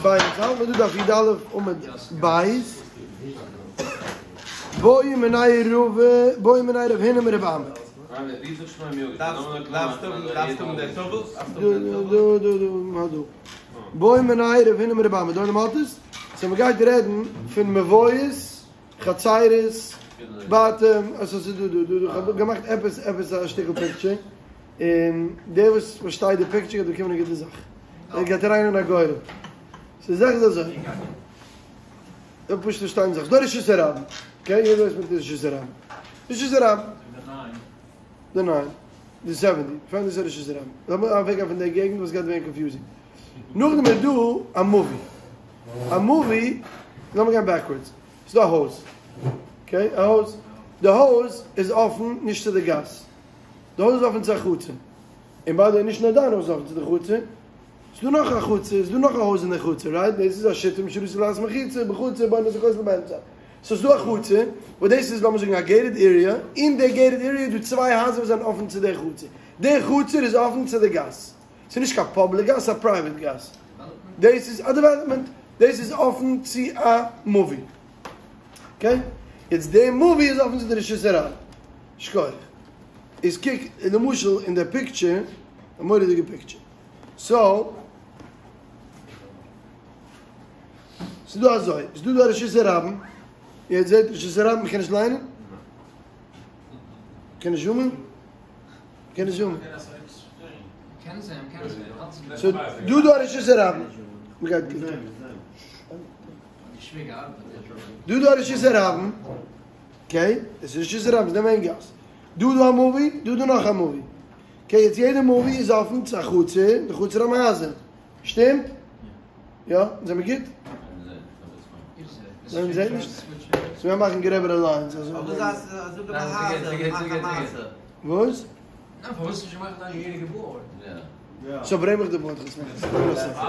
פיין, יעצט האלט מען דא דף י"א עמוד ב'. בעא מיניה רבא, בעא מיניה רב הונא מרבי אמי. דא דא דא מ'האט דא. בעא מיניה רב הונא מרבי אמי, דא מ'האט עס. סאו מ'גייט רעדן פון מבואות, חצרות, בתים, עס איז דא דא דא דא, כ'האב געמאכט עפעס עפעס א שטיקל פיקטשער. און דער וואס פארשטייט די פיקטשער גייט באקומען א גוטע זאך, ער גייט אריין אין א גורל. ס'איז זאך איז אזוי, דארף פשוט פארשטיין די זאך, ס'דא רשות הרבים, אקעי, יעדער ווייסט מיט רשות הרבים, רשות הרבים, די ניין, די סעווענטי, פיין דאס איז רשות הרבים, לאמיר אוועקגיין פון די געגנט וואס גייט ווערן קאנפיוזינג. נאכדעם איז דא א מבוי, א מבוי, לאמיר גיין בעקווארדס, ס'דא א הויז, אקעי, א הויז, די הויז איז אפן נישט צו די גאס, די הויז איז אפן צו א חצר, און ביי די וועי נישט נאר דיין הויז איז אפן צו די חצר, ס'איז דא נאך א חצר, ס'איז דא נאך א הויז אין די חצר, רייט? דאס איז א שיטה משרצו לעשות מחיצה בחצר בונה את הכותל באמצע. סאו ס'איז דא א חצר, וואס דאס איז לאמיר זאגן א געיטעד עיריע, אין די געיטעד עיריע איז דא צוויי הייזער וואס זענען אפן צו די חצר. די חצר איז אפן צו די גאס. ס'איז נישט קיין פאבליק גאס, ס'איז א פרייוועט גאס. דאס איז א דעוועלאפמענט. דאס איז אפן צו א מבוי. אקעי? יעצט די מבוי איז אפן צו די רשות הרבים. שכוח. איז קוק למשל אין די פיקטשער, א מורא'דיגע פיקטשער. סאו, ס'איז דא אזוי, ס'איז דא דא א רשות הרבים, יעצט זעט רשות הרבים, מ'קען נישט ליינען? מ'קען נישט זומען? מ'קען נישט זומען? סאו דא דא א רשות הרבים, מ'גייט קוקן. דא דא א רשות הרבים. אקעי, עס איז רשות הרבים, ס'איז די מעין גאס. דא איז דא א מבוי, דא איז דא נאך א מבוי. אקעי, יעצט יעדע מבוי איז אפן צו א חצר, די חצר האבן הייזער. שטימט? יא? זעמיר גוט? זעט זעט נישט? סאו מיר מאכן גרעבערע ליינס אזוי. וואס? סאו ברענג מיך די בארד כ'זאל עס מאכן.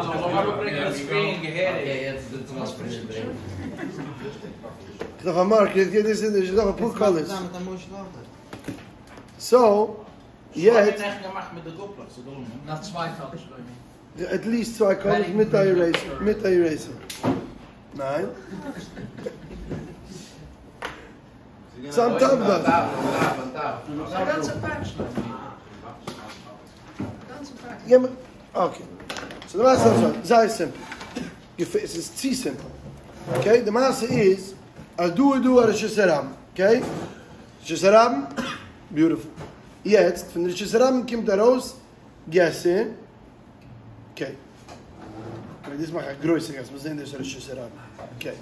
כ'דארף א מארקער, דאס איז נישט, כ'דארף אפאר קאלערס. סאו, יעצט. עטליעסט צוויי קאלערס מיט א אירעיסער, מיט א אירעיסער. ניין. ס'אן טאפ דאס. אקעי. סאו די מעשה איז אזוי, זייער סימפל. ס'איז צו סימפל. אקעי, די מעשה איז אז דא איז דא א רשות הרבים. אקעי? רשות הרבים, ביוטיפול. יעצט, פון די רשות הרבים קומט ארויס געסער. אקעי. אקעי, דאס מאך א גרויסע גאס, מ'זאל זען דאס איז רשות הרבים. אקעי.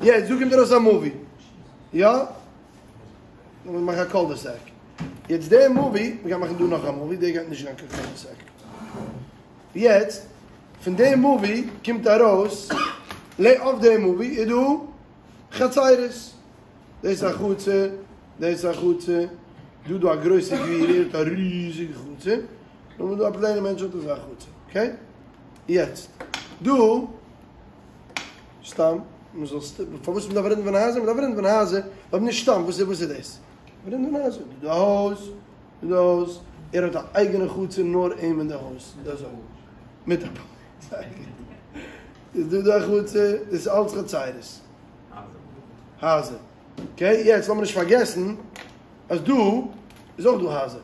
יעצט, דא קומט ארויס א מבוי. יא? לאמיר מאכן א קאל דע סעק. יעצט די מבוי, מ'גייט מאכן דא נאך א מבוי, די גייט נישט זיין קיין קאל דע סעק. יעצט, פון די מבוי קומט ארויס, אויף די מבוי איז דא חצרות. דאס איז א חצר, דאס איז א חצר, דא דא א גרויסע גביר, ער האט א ריזיגע חצר, און דא א פלעינע מענטש האט אזא חצר, אקעי? יעצט, דא, סתם, מען זאל סת, פארוואס מען דארף רעדן פון הייזער? מען דארף רעדן פון הייזער, אבער נישט סתם, וואס איז וואס איז דאס? מען רעדט פון הייזער, דא א הויז, דא א הויז, ער האט א אייגענע חצר נאר אים אין די הויז, דא אזוי, מיט א זייער גוט, איז דא דא א חצר, דאס איז אלץ חצרות, הייזער, אקעי, יעצט לאמיר נישט פארגעסן אז דא איז אויך דא הייזער,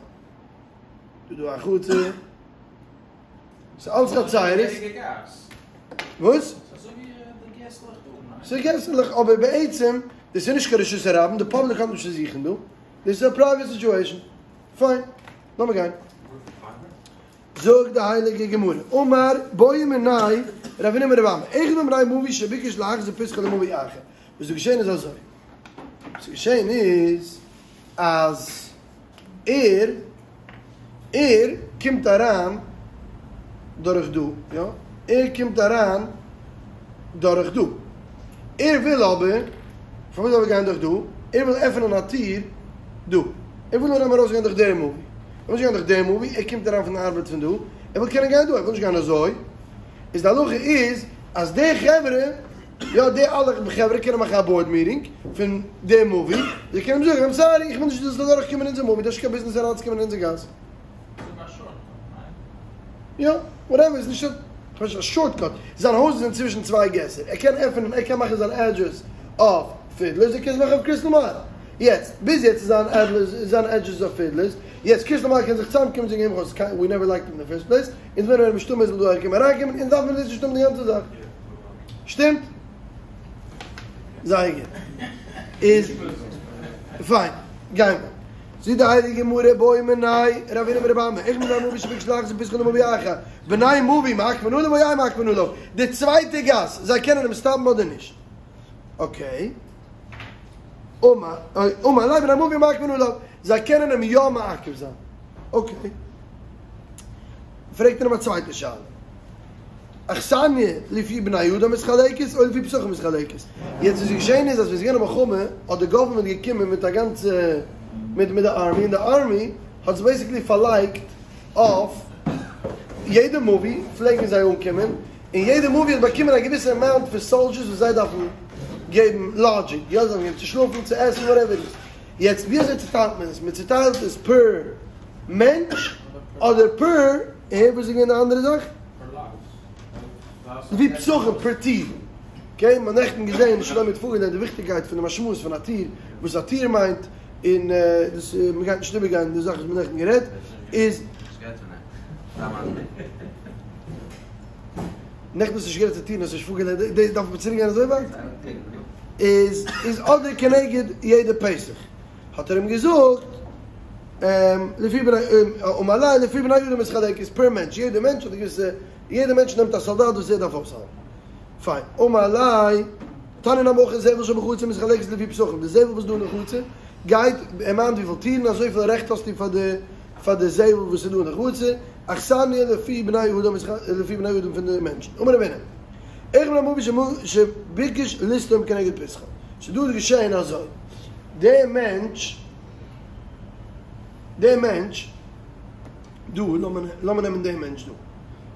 דא דא א חצר. ס'איז אלץ חצרות. וואס? ס'איז געסעלעך, אבער בעצם, דאס איז נישט קיין רשות הרבים, די פאבליק האט נישט צו זוכן דא. דאס איז א פרייוועט סיטועשאן. פיין, לאמיר גיין. זאגט די הייליגע גמרא, אמר בעא מיניה רב הונא מרבי אמי, אחד מבני מבוי שביקש להחזיר פתחו למבוי אחר. וואס איז געשען איז אזוי. וואס איז געשען איז אז ער ער קומט אריין דורך דא, יא, ער קומט אריין דורך דא. ער וויל אבער, פארוואס דארף ער גיין דורך דא? ער וויל עפענען א טיר דא. ער וויל נאר ארויסגיין דורך די מבוי. ער וויל נישט גיין דורך די מבוי, ער קומט אריין פון די ארבעט פון דא, ער וויל קענען גיין דא, ער וויל נישט גיין אזוי. איז די הלכה איז אז די חברה, יא די אלע חברה קענען מאכן א באורד מיטינג פון די מבוי, זיי קענען אים זאגן איים סארי איך וויל נישט דו זאלסט אדורך קומען אונזער מבוי, דו האסט נישט קיין ביזנעס אריינצוקומען אין אונזער גאס. יא, וואטעווער, איז נישט א. כ'ווייס נישט, א שארטקאט, זיין הויז איז אינצווישן צוויי געסער, ער קען עפענען, ער קען מאכן זיין אדרעס אויף פידלערס, ער קען עס מאכן אויף קריסטל מייל. יעצט, ביז יעצט איז זיין אדרעס, זיין אדרעס איז אויף פידלערס, יעצט קריסטל מייל קען זיך צוזאמקומען זאגן אים חוץ, ווי נעווער לייקט אים אין די פירסט פלעיס, אונז ווילן מיר מסתמא ער זאל דא אהערקומען אריינקומען, אונז דארף מיר דאס נישט האבן די גאנצע זאך. שטימט? זייער גוט. איז פיין, גיימער. זאגט די הייליגע גמרא בעא מיניה רב הונא מרבי אמי, אחד מבני מבוי שביקש להכניס פתחו למבוי אחר, בני מבוי מעכבין עליו או אין מעכבין עליו, די צווייטע גאס, זיי קענען אים סטאפן אדער נישט? אקעי. אמר אמר ליה בני מבוי מעכבין עליו, זיי קענען אים יא מעכב זיין. אקעי. פרעגט ער אים א צווייטע שאלה. אכסניא לפי בני אדם מתחלקת או לפי פתחים מתחלקת. יעצט וואס איז געשען איז אז ווען ס'איז געווען א מלחמה האט די גאווערמענט געקומען מיט א גאנצע מיט מיט די ארמי און די ארמי האט זיך בעיסיקלי פארלייגט אויף יעדע מבוי פלעגן זיי אנקומען און יעדע מבוי האט באקומען א געוויסע אמאונט פון סאלדשערס וואס זיי דארפן געבן לאדזשינג יא זיי דארפן געבן צו שלאפן צו עסן וואטעווער איט איז. יעצט ווי אזוי צוטיילט מען עס? מען צוטיילט עס פער מענטש אדער פער, הער וואס איז געווען די אנדערע זאך? לפי פתחים פער טיר. אקעי, מ'האט נעכטן געזען, שלומי האט פארגעלערנט די וויכטיגקייט פון די משמעות פון א טיר, וואס א טיר מיינט, און דאס מ'גייט נישט איבערגיין די זאך וואס מ'האט נעכטן גערעדט, איז. נעכטן האסטו נישט גערעדט צו טירן, האסט נישט פארגעלערנט, דאס דארף מען צוריק גיין אזוי ווייט? איז איז אדער כנגד יעדע פתח. האט ער אים געזאגט, לפי בני, אמר ליה לפי בני אדם מתחלקת פער מענטש, יעדע מענטש האט א געוויסע, יעדע מענטש נעמט א סאלדאט וואס ער דארף אויסהאלטן. פיין. אמר ליה, תניא נמי הכי זבל שבחצר מתחלקת לפי פתחים, די זבל וואס איז דא אין די חצר גייט אמאונט וויפיל טירן אזויפיל רעכט האסטו פאר די פאר די זבל וואס איז דא אין די חצר, אכסניא לפי בני אדם לפי בני אדם פון די מענטשן. אמר רב הונא, אחד מבני המבוי שביקש לסתום כנגד פתחו. ס'איז דא געשען אזוי, דער מענטש, דער מענטש דא, לאמיר נעמען דעם מענטש דא,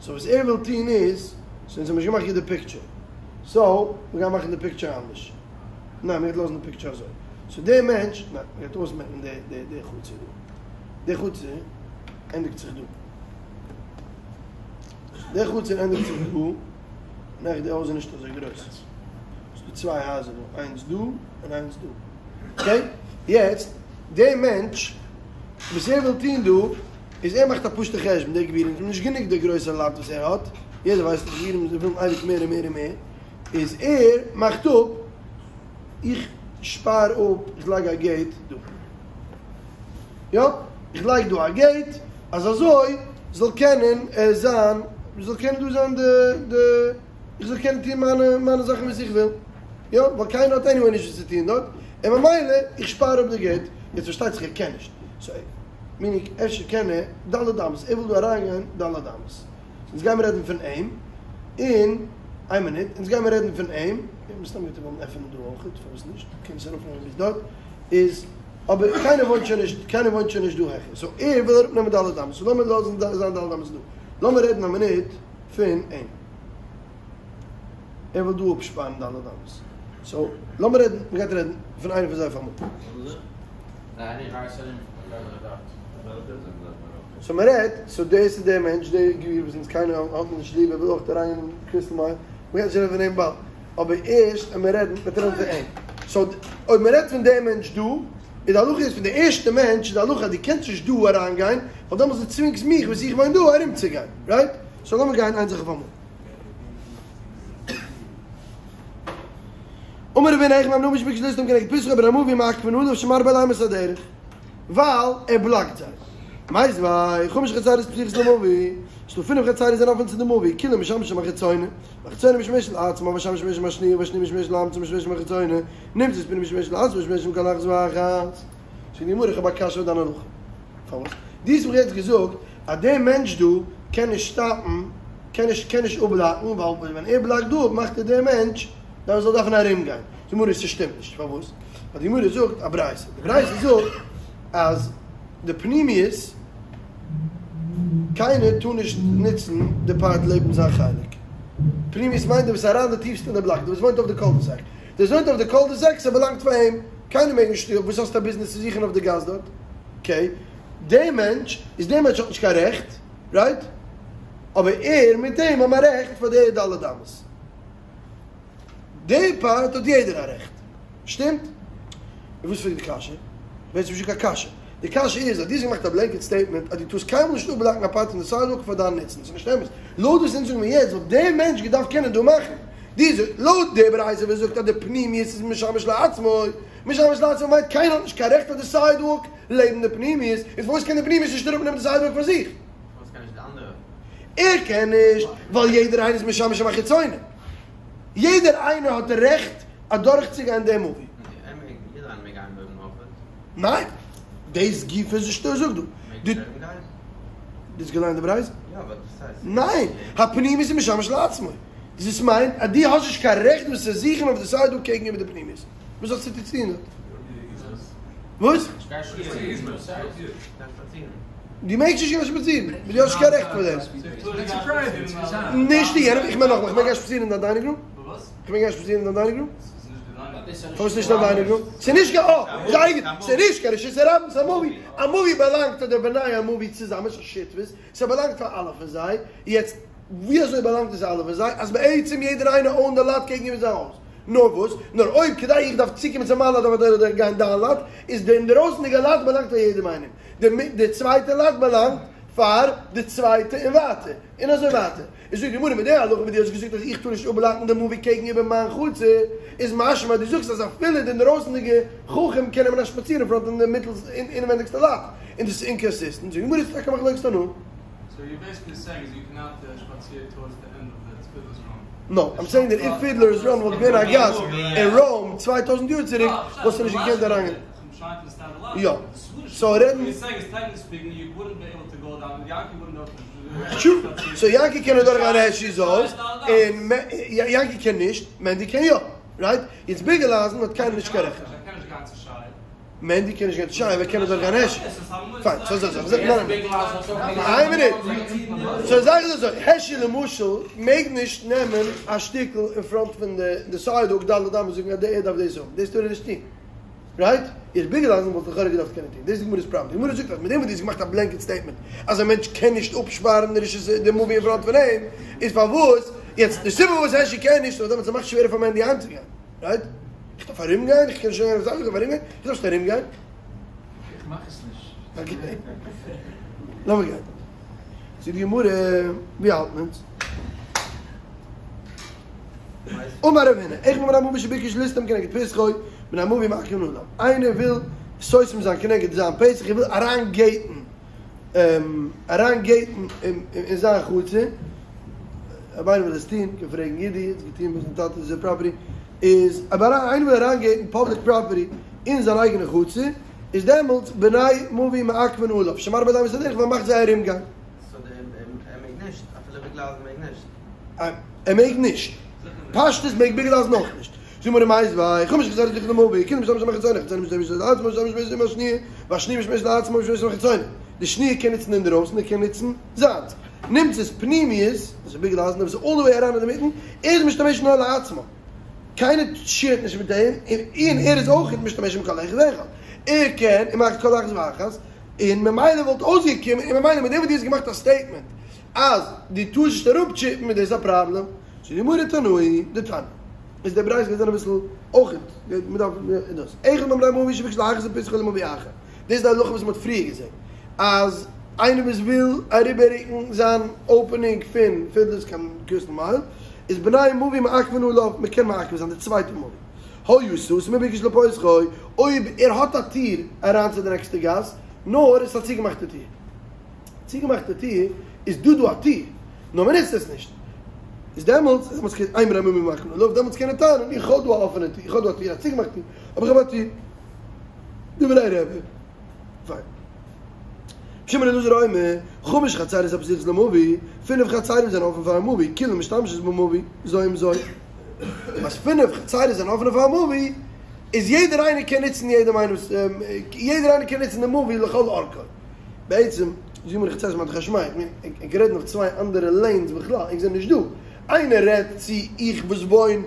סאו וואס ער וויל טון איז, סאו אונז האבן נישט געמאכט גוט די פיקטשער, סאו מיר גייען מאכן די פיקטשער אנדערש, ניין מ'גייט לאזן די פיקטשער אזוי, סאו דער מענטש, ניין מ'גייט אויסמעקן די די די חצר דא, די חצר ענדיגט זיך דא, די חצר ענדיגט זיך דא, נעכט די הויז איז נישט אזוי גרויס, ס'איז דא צוויי הייזער דא, איינס דא און איינס דא, אקעי, יעצט דער מענטש וואס ער וויל טון דא, איז ער מאכט א פשוטע חשבון, די גבירים איז נישט גענוג די גרויסע לאט וואס ער האט, יעדער ווייסט אז גבירים זיי ווילן אייביג מער און מער און מער, איז ער מאכט אפ, איך שפאר אפ, איך לייג א געיט דא, יא, איך לייג דא א געיט, אז אזוי זאל קענען זיין, זאל קענען דא זיין די די, איך זאל קענען טון מיינע מיינע זאכן וואס איך וויל, יא, ווייל קיינער האט עניוועי נישט וואס צו טון דארט, און ממילא איך שפאר אפ די געיט, יעצט פארשטייט זיך ער קען נישט, סאו מיינינג אפשר קען ער ד' אמות, ער וויל דא אריינגיין ד' אמות, אונז גיימיר רעדן פון אים, און איין מינוט, אונז גיימיר רעדן פון אים, מסתם גייט ער וועלן עפענען דא אויכעט, פארוואס נישט, קען עס ארויפנעמען ביז דארט, איז אבער קיינער וואוינט שוין נישט, קיינער וואוינט שוין נישט דא העכער, סאו ער וויל אראפנעמען ד' אמות, סאו לאמיר לאזן זיין ד' אמות דא, לאמיר רעדן א מינוט פון אים. ער וויל דא אפשפארן ד' אמות. סאו, לאמיר רעדן, מ'גייט רעדן פון איינע פון זיי אויף אמאל. סאו מ'רעדט, סאו דאס איז דער מענטש, דער גביר וואס אונז קיינער האט נישט ליב, ער וויל אויך אריין אין קריסטל מייל, מ'גייט נישט רעדן פון אים באלד, אבער ערשט ווען מיר רעדן, מ'וועט רעדן פון אים. סאו, אויב מ'רעדט פון דעם מענטש דא, איז די הלכה איז פון די ערשטע מענטש איז די הלכה אז דו קענסט נישט דא אריינגיין, ווייל דעמאלטס דו צווינגסט מיך וואס איך וואוין דא ארומצוגיין, רייט? סאו לאמיר גיין איין זאך אויף אמאל. אמר רב הונא אחד מבני המבוי שביקש לסתום כנגד פתחו בני המבוי מעכבין עליו שמרבה עליהם את הדרך ווייל ער בלאקט זיי. מיתיבי, חמש חצרות פתוחות למבוי, ס'דא פינף חצרות זענען אפען צו די מבוי, כולן משמשים החיצונה, והחיצונה משמשת לעצמה והשמשת משמשת עם השניה והשניה משמשת לאמצע ומשמשת עם החיצונה, נמצאת פינה משמשת לעצמה ומשמשת עם כל אחת ואחת. זאגט די גמרא איך האב א קשיא אויף דיין הלכה. פארוואס? דו האסט מיך יעצט געזאגט אז דער מענטש דא קען נישט סטאפן, קען נישט קען נישט אפבלאקן, ווייל ווען ער בלאקט דא אפ מאכט ער דער מענטש דארף זאל דארפן ארום גיין. זאגט די גמרא ס'שטימט נישט, פארוואס? ווייל די גמרא זאגט א ברייתא, די ברייתא זאגט אז די פנימיות קיינער טאר נישט נוצן די פארט לעבן זיין חלק. פנימיות מיינט דער וואס איז אריין די טיפסטע אין די בלאק, דער וואס וואוינט אויף די קאלדעסעק. דער וואס וואוינט אויף די קאלדעסעק ס'באלאנגט פאר אים, קיינער מעג נישט, וואס האסטו א ביזנעס צו זוכן אויף די גאס דארט? אקעי, דער מענטש איז דער מענטש האט נישט קיין רעכט, רייט? אבער ער מיט אים האבן א רעכט פאר די ד' אמות. די פארט האט יעדער א רעכט. שטימט? און וואס פרעגט די קשיא? בעצם נישט קיין קשיא. די קשיא איז אז דו האסט געמאכט א בלענקעט סטעיטמענט אז דו טארסט קיינמאל נישט אפבלאקן א פארט פון די סיידוואק פאר דיין נוצן. ס'איז נישט אמת. לויט וואס אונז זאגן מיר יעצט וואלט דער מענטש געדארפט קענען דא מאכן. דו זאגסט, לויט די ברייתא וואס זאגט אז די פנימיות איז משמש לעצמו, משמש לעצמו מיינט קיינער האט נישט קיין רעכט אויף די סיידוואק לעבן די פנימיות, איז פארוואס קען די פנימיות נישט אראפנעמען די סיידוואק פאר זיך? פארוואס קען נישט די אנדערע? ער קען נישט ווייל יעדער איינער איז משמש עם החיצונים. יעדער איינער האט די רעכט אדורכצוגיין די מבוי. ער מעג, יעדער איינער מעג גיין אויבן אויכעט. ניין, דאס גופא איז נישטא זאגט דא. מעג נישט ארום גיין? דו האסט געליינט די ברייתא? יא אבער דאס הייסט. ניין, הפנימית איז משמש לעצמו. דאס מיינט אז דו האסט נישט קיין רעכט וואס צו זוכן אויף די סיידוואק קעגן איבער די פנימית. וואס האסטו צו טון דארט? וואס? דו מעגסט נישט גיין שפאצירן, דו האסט נישט קיין רעכט פאר דעם. נישט יענעם, איך מיין נאכאמאל, איך מעג גיין שפאצירן אין דיין דיינינג רום? איך מעג גיין שפאצירן אין דיין דיינינג רום? פארוואס נישט אין דיינינג רום? ס'איז נישט קיין, אה, זייער גוט, ס'איז נישט קיין רשות הרבים, ס'איז א מבוי, א מבוי באלאנגט פאר די בני המבוי צוזאמען, ס'איז א שותפות, ס'באלאנגט פאר אלע פון זיי, יעצט ווי אזוי באלאנגט עס אלע פון זיי? אז בעצם יעדער איינער אוינט די לאט קעגן איבער זיין הויז. נאר וואס? נאר אויב כדי איך דארף צוקומען צו מיין לאט דארף איך דורך גיין דיין לאט, איז די אינדערויסנדיגע לאט באלאנגט פאר יעדעם איינעם, די די צווייטע לאט באלאנגט פאר די צווייטע און ווייטער, און אזוי ווייטער. איז זאגט די גמרא מיט די הלכה וואס דו האסט געזאגט אז איך טאר נישט אפבלאקן די מבוי קעגן איבער מיין חצר, איז משמע אז דו זאגסט אז אפילו די אינדערויסנדיגע חכם קען נעמען א שפאציר אין פראנט פון די מיטל אינעווענדיגסטע לאט, און דאס איז אינקאנסיסטענט, זאגט די גמרא ס'איז טאקע מחלוקת תנאים. סאו יור בעסיקלי סעינג איז יו קענאט שפאציר טאורדס די ענד אוו די פידלערס ראם. נאו, איים סעינג דעט איף פידלערס ראם וואלט געווען א גאס אין ראום 2000 יאר צוריק וואלסטו נישט געקענט אריינגיין. יא. סאו רעדן. סאו יענקי קען אדורך גיין העשי'ס הויז און יענקי קען נישט, מענדי קען יא. רייט? יעצט ביגעלאזן האט קיינער נישט קיין רעכט. מענדי קען נישט גיין צו שייע, ווער קען אדורך גיין העשי? פיין, סאו אזוי, אזוי, ניין, ניין, איין מינוט, סאו זאך איז אזוי, העשי למשל מעג נישט נעמען א שטיקל אין פראנט פון די די סיידוואק ד' אמות זאגן אז ער דארף דאס האבן, דאס טאר ער נישט טון, רייט? איז ביגעלאזן וואלט לכאורה געדארפט קענען טון, דאס איז די גמרא'ס פראבלעם, די גמרא זאגט אז מיט דעם וואס דו האסט געמאכט א בלענקעט סטעיטמענט אז א מענטש קען נישט אפשפארן די רשות די מבוי אין פראנט פון אים, איז פארוואס יעצט די סיבה פארוואס העשי קען נישט איז ווייל דעמאלטס מאכט שווערער פאר מענדי אהיימצוגיין. רייט? איך דארף ארום גיין? איך קען שוין גיין אויף זאך, איך דארף ארום גיין? איך דארף נישט ארום גיין. איך מאך עס נישט. אקעי. לאמיר גיין. זאגט די גמרא, ווי האלט מען אונז? אמר רב הונא, אחד מבני המבוי שביקש לסתום כנגד פתחו, בני המבוי מעכבין עליו. איינער וויל סותם זיין כנגד זיין פתח, ער וויל אריין געיטן, אריין געיטן אין זיין חצר, אויב איינער וויל עס טון, קען פרעגן אידי, האט עס געטון ביי זיין טאטע זיין פראפערטי, איז אויב איינער וויל אריין געיטן פאבליק פראפערטי אין זיין אייגענע חצר, איז דעמאלטס בני מבוי מעכבין עליו, שמרבה את הדרך ווייל מ'מאכט זיי ארום גיין. סאו די ער מעג נישט, אפילו ביגלאייזן מעג נישט. ער מעג נישט. פשטות מעג ביגלאייזן אויך נישט. זאגט די גמרא מיתיבי, חמש חצרות הפתוחות למבוי, כולן משתמשות עם החיצונים, החיצונים משתמשות לעצמן ומשתמשות עם השניה, והשניה משתמשת לעצמה ומשתמשת עם החיצונים. די שניה קען נוצן אינדערויסן, ער קען נוצן זיינס. נמצאת פנימית, דאס איז ביגלאייזן, דאס איז אלל די וועי אריין אינדערמיטן, ער איז משתמש נאר לעצמו. קיינער שעירט נישט מיט אים, און ער איז אויך משתמש עם כל אחד ואחד. ער קען און מאכט כל אחת ואחת, און ממילא וואלט אויסגעקומען, און ממילא מיט דעם וואס דו האסט געמאכט א סטעיטמענט אז דו טארסט נישט אראפטשיפן איז דאס א פראבלעם. זאגט די גמרא תנאי דתניא. איז דער ברייתא גייט זיין אביסל אויך, מ'דארף דאס. אחד מבני המבוי שביקש להכניס את פתחו למבוי אחר. דאס איז די הלכה וואס מ'האט פריער געזען, אז איינער וואס וויל אריבעררוקן זיין אופענינג פון פידלערס קיין קריסטל מייל, איז בני מבוי מעכבין עליו, מ'קען מעכב זיין די צווייטע מבוי. היה סתום וביקש לפותחו, אויב ער האט א טיר אריין צו די נעקסטע גאס, נאר עס איז א צוגעמאכטע טיר. צוגעמאכטע טיר איז דא דא א טיר, נאר מ'נוצט עס נישט. איז דעמאלטס, דעמאלטס קען אין בני מבוי מעכבין עליו, דעמאלטס קען ער טענה'ן, איך האב דא א אפענע טיר, איך האב דא א טיר, א צוגעמאכטע טיר, אבער איך האב א טיר. דברי רבי. פיין. רבי שמעון בן אלעזר אומר, חמש חצרות הפתוחות למבוי, פינף חצרות זענען אפן פאר א מבוי, כולן משתמשות במבוי, זו עם זו. אז פינף חצרות זענען אפן פאר א מבוי, איז יעדער איינער קען נוצן יעדעם איינעמ'ס, יעדער איינער קען נוצן די מבוי לכל אורכו. בעצם, זאג מיר חצרות מאן דכר שמיה, איך מיין, ענק רעדן אויף צוויי אנדערע לעינס בכלל, ענק זענען נישט דא. איינער רעדט צו איך וואס וואוין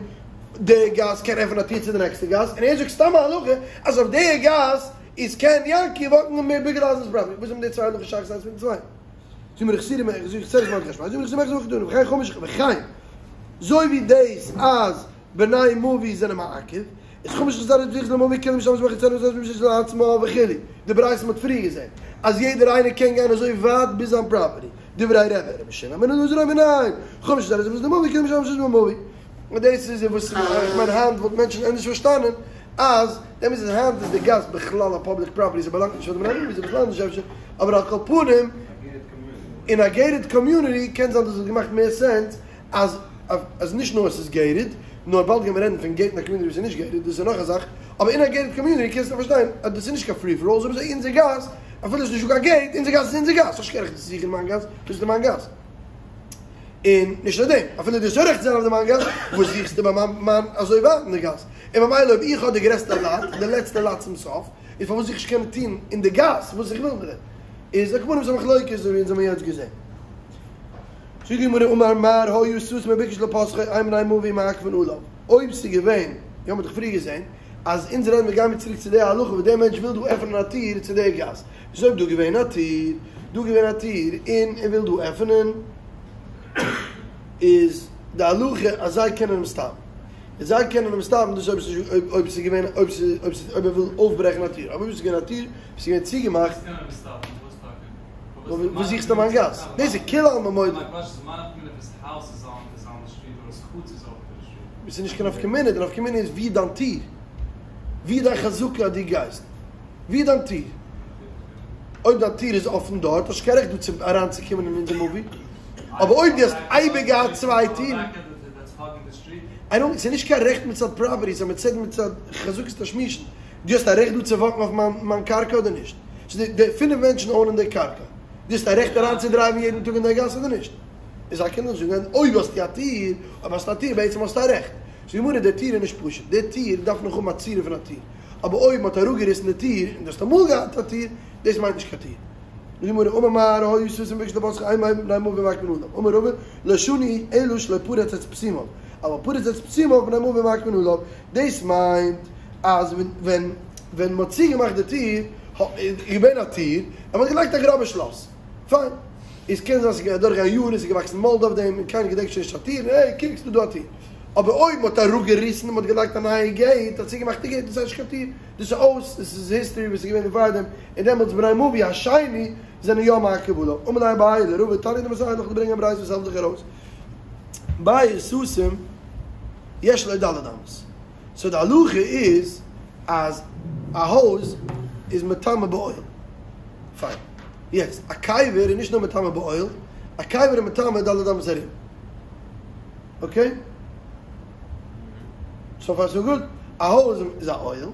די גאס קען עפענען א טיר צו די נעקסטע גאס, און ער זאגט סתם א הלכה אז אויף די גאס איז קען יענקי וואקן אין ביגעלאזנ'ס פראפערטי, וואס האבן די צוויי הלכות שייכות איינס מיטן צווייטן? זאגט די גמרא חסורי מרחץ חצרות מרחץ זאגט די גמרא חסורי מרחץ קתני וכן חמש וכן אזוי ווי דאס אז בני מבוי זענען מעכב איז חמש חצרות פתוחות למבוי כל המשתמש בחצרות משמש לעצמה וכו' די ברייתא מ'האט פריער געזען אז יעדער איינער קען גיין אזוי ווייט ביז זיין פראפערטי דברי רבי רבי שמעון בן אלעזר אומר ניין חמש חצרות פתוחות למבוי כל המשתמש במבוי און דאס איז וואס איך מיין היינט וואלט מענטשן ענדערש פארשטאנען אז דעם איז היינט איז די גאס בכלל א פאבליק פראפערטי ס'באלאנגט נישט פאר די בני מבוי ס'איז בכלל נישט אפשר אבער על כל פנים אין א געיטעד קאמיוניטי קען זיין דאס וואלט געמאכט מער סענס אז אז נישט נאר עס איז געיטעד נאר באלד גיימיר רעדן פון געיטן א קאמיוניטי וואס איז נישט געיטעד דאס איז נאך א זאך אבער אין א געיטעד קאמיוניטי קענסטו פארשטיין אז דאס איז נישט קיין פרי פאר אלל אזוי ווי אונזער גאס אפילו עס איז נישטא קיין געיט אונזער גאס איז אונזער גאס האסט נישט קיין רעכט צו זוכן אין מיין גאס דאס איז מיין גאס. און נישט נאר דעם, אפילו דו האסט יא רעכט צו זיין אויף די מיין גאס, וואס זוכסטו ביי מיין מיין אזוי ווייט אין די גאס? און ממילא אויב איך האב די גרעסטע לאט, די לעצטע לאט צום סוף, איז פארוואס זאל איך נישט קענען טון אין די גאס וואס איך וויל מיט דעם? איז על כל פנים ס'איז א מחלוקת אזוי ווי אונז האבן יעצט געזען. זאגט די גמרא אמר מר היה סתום וביקש לפתחו אין בני מבוי מעכבין עליו, אויב ס'איז געווען, יא מ'האט דאך פריער געזען אז אונז רעדן מיר גיימיר צוריק צו די הלכה וואס דער מענטש וויל דא עפענען א טיר צו די גאס, איז אויב דא געווען א טיר, דא געווען א טיר, און ער וויל דא עפענען, איז די הלכה אז זיי קענען אים סטאפן. און זיי קענען אים סטאפן דאס אויב ס'איז אויב ס'איז געווען אויב ס'איז אויב ס'איז אויב ער וויל אויפברעכן א טיר. אבער אויב ס'איז געווען א טיר וואס איז געווען צוגעמאכט. וואס זוכסטו מיין גאס? דאס איז כולי עלמא מודה. ס'איז נישט קיין נפקא מינה, די נפקא מינה איז ווי דיין טיר, ווי דיין חזקה אז דו גייסט. ווי איז דיין טיר? אויב דיין טיר איז אפן דארט האסטו קיין רעכט דא צו אריינצוקומען אין אונזער מבוי, אבער אויב דו האסט אייביג געהאט צוויי טירן, איי דאנט, ס'איז נישט קיין רעכט מצד פראפערטי, ס'איז מצד מצד חזקת תשמישין, דו האסט א רעכט דא צו וואקן אויף מיין מיין קרקע אדער נישט? ס'איז די די פינף מענטשן אונען די קרקע, דו האסט א רעכט אריינצודרייוון יעדן טאג אין די גאס אדער נישט? איז א קינד זאגן אויב האסטו א טיר, אויב האסטו א טיר בעצם האסטו א רעכט. זאגט די גמרא די טיר איז נישט פשוט, די טיר דארף נאך האבן א צורה פון א טיר. אבער אויב מ'האט אראפגעריסן די טיר און דו האסט אמאל געהאט א טיר, דאס מיינט נישט קיין טיר. זאגט די גמרא, אמר מר היה סתום וביקש לפתחו אין בני מבוי מעכבין עליו, אמר רבא, לא שנו אלא שלא פרץ את פסימיו, אבל פרץ את פסימיו בני מבוי מעכבין עליו, דאס מיינט אז ווען ווען מ'האט צוגעמאכט די טיר, איז געווען א טיר, און מ'האט געלייגט א גראבע שלאס, פיין. איז קען זיין ס'איז אדורכגעגאנגען יארן און ס'איז געוואקסן מאלד אויף דעם און קיינער געדענקט שוין נישט א טיר, העי קוק ס'איז דא א טיר. אבער אויב מ'האט אראפגעריסן און מ'האט געלייגט א נייע געיט, א צוגעמאכטע געיט, דאס איז נישט קיין טיר, דאס איז אויס, דאס איז היסטארי וואס איז געווען פאר דעם, און דעמאלטס בני מבוי השני זענען יא מעכב עליו. אמר ליה אביי לרבא תניא דמסייע לך ברענגען א ברייתא וואס העלפט דיך ארויס. בית סתום יש לו ד' אמות. סאו די הלכה איז אז א הויז איז מטמא באוהל. פיין. יעצט, א קבר איז נישט נאר מטמא באוהל, א קבר איז מטמא ד' אמות ארום. אקעי? סאו פאר סאו גוד. א הויז איז א אוהל.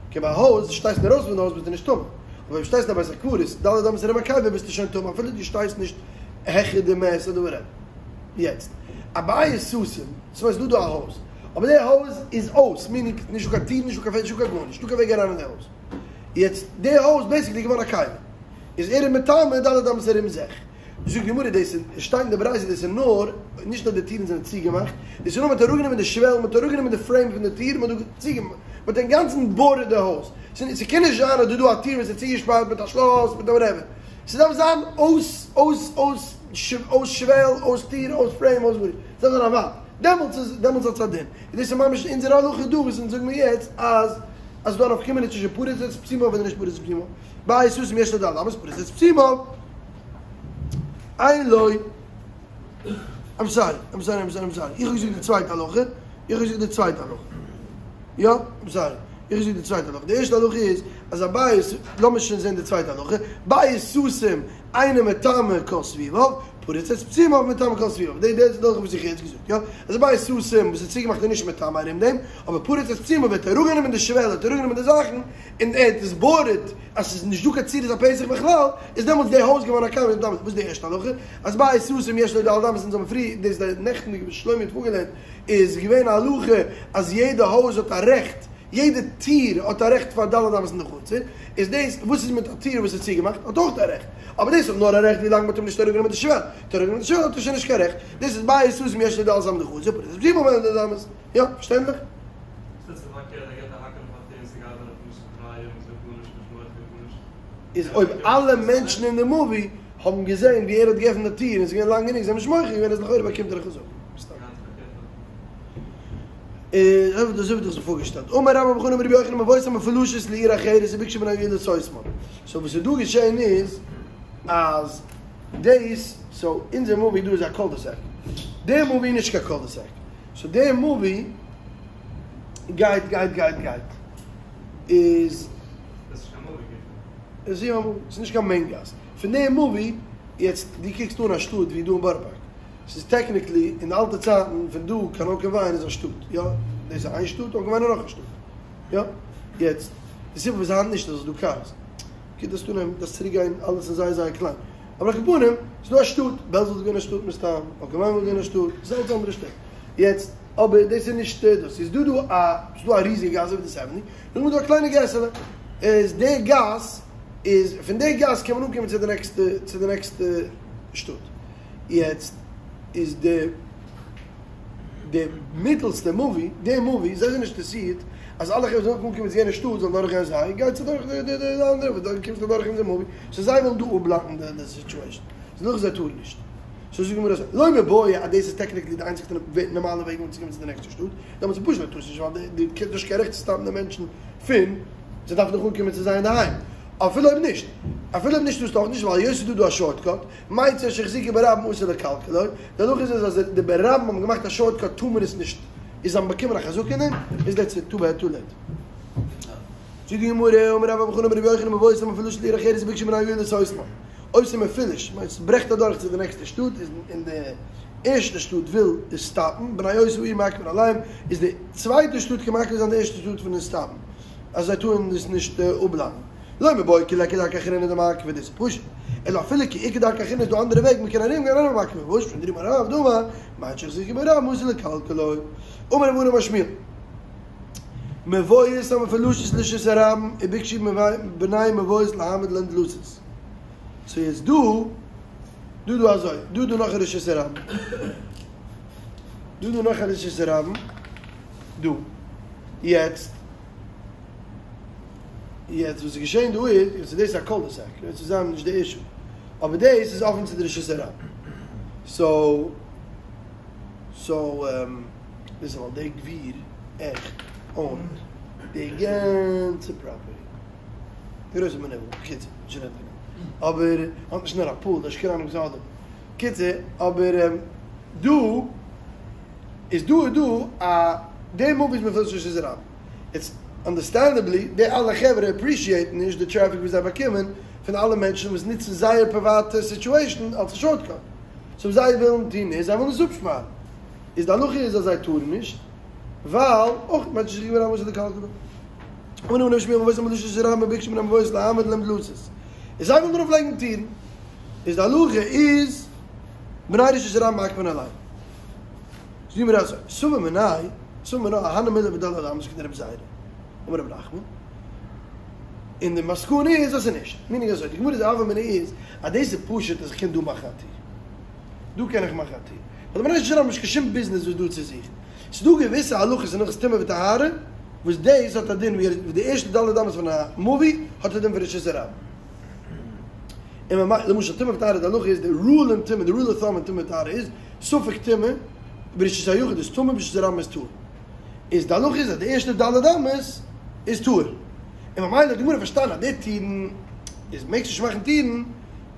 אקעי ביי א הויז שטייסט אינדרויסן פון די הויז ביסטו נישט טמא. אבער אויב שטייסט אין א בית הקברות ד' אמות ארום א קבר ביסטו שוין טמא אפילו דו שטייסט נישט העכער די מת אדער וואטעווער. יעצט, א בית סתום, ס'מיינט ס'דא דא א הויז. אבער די הויז איז אויס, מינינג נישטא קיין טיר, נישטא קיין פענסטער, נישטא קיין גארנישט, נישטא קיין וועג אריין אין די הויז. יעצט, די הויז בעיסיקלי געווארן א קבר. איז ער איז מטמא ד' אמות ארום זיך. זאגט די גמרא דאס איז, עס שטייט אין די ברייתא דאס איז נאר, נישט נאר די טירן זענען צוגעמאכט, דאס איז נאר מען האט אראפגענומען די שוועל, מען האט אראפגענומען די פרעים פון די טיר, מען האט דא צוגעמאכט, מען האט אינגאנצן בארדערט די הויז. ס'קען נישט זיין אז דא דא א טיר וואס איז צוגעשפארט מיט א שלאס מיט א וואטעווער. ס'דארף זיין אויס אויס אויס אויס שוועל, אויס טיר, אויס פרעים, אויס גארנישט. ס'דארף זיין א וואנט. דעמאלטס איז דעמאלטס האט עס א דין. און דאס איז ממש אונזער הלכה דא וואס אונז זאגן מיר יעצט אז אז ס'דא א נפקא מינה צווישן פרוץ את פסימיו אדער נישט פרוץ את פסימיו. בית סתום יש לו ד' אמות פרץ את פסימיו אין לו. איים סארי, איים סארי, איים סארי, איים סארי. איך האב געזאגט די צווייטע הלכה. איך האב געזאגט די צווייטע הלכה. יא, איים סארי. איך האב געזאגט די צווייטע הלכה. די ערשטע הלכה איז אז א בית, לאמיר שוין זען די צווייטע הלכה. בית סתום אינו מטמא כל סביביו, פרץ את פסימיו מטמא כל סביביו. די די הלכה וואס איך האב יעצט געזאגט, יא? אז א בית סתום וואס איז צוגעמאכט איז נישט מטמא ארום דעם, אבער פרץ את פסימיו ווערט אראפגענומען די שוועל, האט אראפגענומען די זאכן, און ער האט עס בארדערט אז ס'איז נישט דא קיין צורת הפתח בכלל, איז דעמאלטס די הויז געווארן א קבר מיט ד'. וואס איז די ערשטע הלכה? אז בית סתום יש לו ד' אמות אונז האבן פריער דאס די נעכטן ווי שלומי האט פארגעלערנט איז געווען א הלכה אז יעדע הויז האט א רעכט יעדע טיר האט א רעכט פאר ד' אמות אין די חצר, איז דאס וואס איז מיט א טיר וואס איז צוגעמאכט האט אויך א רעכט, אבער דאס האט נאר א רעכט ווי לאנג מ'האט אים נישט אראפגענומען די שוועל, האט אראפגענומען די שוועל האט ער שוין נישט קיין רעכט, דאס איז בית סתום יש לו ד' אמות בחצר, פרץ את פסימיו ד' אמות, יא, פארשטענדליך? איז אויב אלע מענטשן אין די מבוי. האבן געזען ווי ער האט געעפנט די טיר און עס איז געווען לאנג גענוג, זיי האבן נישט מוחה געווען אז לכאורה באקומט ער א חזקה. סתם. איז אזוי ווי דו האסט זיך פארגעשטעלט. אמר רבה בר בר חנה אמר רבי יוחנן מבואות המפולשות לעיר אחרת וביקשו בני העיר לסותמן. סאו וואס איז דא געשען איז אז דאס, סאו אונזער מבוי דא איז א קאלדעסעק. דער מבוי איז נישט קיין קאלדעסעק. סאו דער מבוי גייט גייט גייט גייט איז. דאס איז קיין מבוי גופא. עס איז יא א מבוי. עס איז נישט קיין מעין גאס. פון דעם מבוי, יעצט דו קוקסט אן א שטאט ווי דא אין בארא פארק. ס'איז טעקניקלי אין די אלטע צייטן פון דא קיין אוקעוויין איז א שטאט, יא? דאס איז איין שטאט, אוקעוויין איז נאך א שטאט, יא? יעצט, די סיבה וואס היינט נישט איז אז ס'איז דא קארס. אקעי דארפסט אנהייבן, דארפסט צוריק גיין, אלעס איז זייער זייער קליין. אבער על כל פנים, ס'איז דא א שטאט, בעלז וואלט געווען א שטאט מסתם, אוקעוויין וואלט געווען א שטאט, ס'איז אלץ אנדערע שטעט. יעצט, אבער דאס איז נישט דאס. איז דא דא א, ס'איז דא א ריזיגע גאס אזוי ווי די סעוועני, נאכדעם איז דא א קליינע געסעלע. איז די גאס איז, פון די גאס קען מען אנקומען צו די נעקסטע, צו די נעקסטע שטאט. יעצט איז די די מיטעלסטע מבוי, די מבוי, זיי זענען נישט אינטערעסירט אז אלע חברה זאלן אנקומען צו יענע שטאט זאלן דורך גיין זיי, גייט זיי דורך די די אנדערע וואס דארט קומסטו דורך אונזער מבוי, סאו זיי ווילן דא אפבלאקן די די סיטועשן, סאו נאך זיי טארן נישט. סאו זאגט די גמרא אזוי, לא מיבעיא אז דאס איז טעקניקלי די איינציגסטע נארמאלע וועג אנצוקומען צו די נעקסטע שטאט, דעמאלטס איז פשוט אז טארסט נישט ווייל די די האסט נישט קיין רעכט צו סטאפן די מענטשן פון זיי דארפן דאך אנקומען צו זיי אינדערהיים, אפילו אויב נישט, אפילו אויב נישט טארסטו אויך נישט ווייל היות ס'איז דא דא א שארטקאט, מיצר שהחזיקו ברבים אסור לקלקלו, די הלכה איז אז די ברבים האבן געמאכט א שארטקאט טאר מען עס נישט, איז זיי האבן באקומען א חזקה אין דעם, איז דעטס איט, טו בעד טו לעיט. זאגט די גמרא, אמר רבה בר בר חנה אמר רבי יוחנן מבואות המפולשות לעיר אחרת וביקשו בני העיר לסותמן, אויב ס'איז מפולש, מיינט ס'ברעכט אדורך צו די נעקסטע שטאט, איז און די ערשטע שטאט וויל עס סטאפן, בני אותה העיר מעכבין עליהם, איז די צווייטע שטאט קען מעכב זיין די ערשטע שטאט פון עס סטאפן, אז זיי טוען עס נישט אפבלאקן. לא מיבעיא כי ליכא דרכא אחרינא דמעכבא דאס איז פשוט, אלא אפילו כי איכא דרכא אחרינא איז דא אנדערע וועג מ'קען ארום גיין ארום מעכבא פארוואס פון דעם אמר רב דאמר מיצר שהחזיקו ברבים אסור לקלקלו אמר רב ענן אמר שמואל מבואות המפולשות לרשות הרבים וביקשו בני מבואות להעמיד להן דלתות סאו יעצט דא דא דא אזוי דא דא נאך א רשות הרבים דא דא נאך א רשות הרבים דא יעצט יעצט וואס איז געשען דא איז, יעצט איז דאס א קאלדעסעק, יעצט איז זיי נישט די אישו, אבער דאס איז אפען צו די רשות הרבים, סאו סאו דאס איז ווייל דער גביר עכט אוינט די גאנצע פראפערטי, גרויסע מנוול, בקיצור, נישט רעדן פון אים, אבער האט נישט נאר א פול, דער שקרן האט געזאגט, קיצור, אבער דא איז דא איז דא א די מבוי איז מפולש לרשות הרבים. איטס אנדערסטענדעבלי, די אלע חברה אפרישיעטן נישט די טרעפיק וואס זיי באקומען פון אלע מענטשן וואס נוצן זייער פריוואטע סיטועשן אלס א שארטקאט. סאו וואס זיי ווילן טון איז, זיי ווילן עס אפשפארן. איז די הלכה איז אז זיי טארן נישט, ווייל אויך מיצר שהחזיקו ברבים אסור לקלקלו. אמר רב ענן אמר שמואל מבואות המפולשות לרשות הרבים וביקשו בני מבואות להעמיד להם דלתות. איז זיי ווילן ארויף לייגן טירן. איז די הלכה איז בני רשות הרבים מעכבין עליהם. זאגט די גמרא אזוי, סבא מיניה, סבא מינה אהני מילי בד' אמות כדרבי זירא, אמר רב נחמן, און די מסקנא איז אז ס'איז נישט, מיינינג אזוי, די גמרא'ס הוה אמינא איז אז דאס איז פשוט אז איך קען דא מאכן א טיר, דא קען איך מאכן א טיר, ווייל די בני רשות הרבים האבן נישט קיין שום ביזנעס וואס דא צו זוכן, ס'איז דא געוויסע הלכות אין הלכות טומאה וטהרה וואס דאס האט א דין ווי די ערשטע ד' אמות פון א מבוי האט א דין פון רשות הרבים. און ממילא למשל טומאה וטהרה די הלכה איז די רול אין טומאה די רול אוו טאמב אין טומאה וטהרה איז ספק טומאה ברשות היחיד איז טמא ברשות הרבים איז טהור איז די הלכה איז אז די ערשטע ד' אמות איז טהור און ממילא האט די גמרא פארשטאנען אז די טירן איז מעגסט נישט מאכן טירן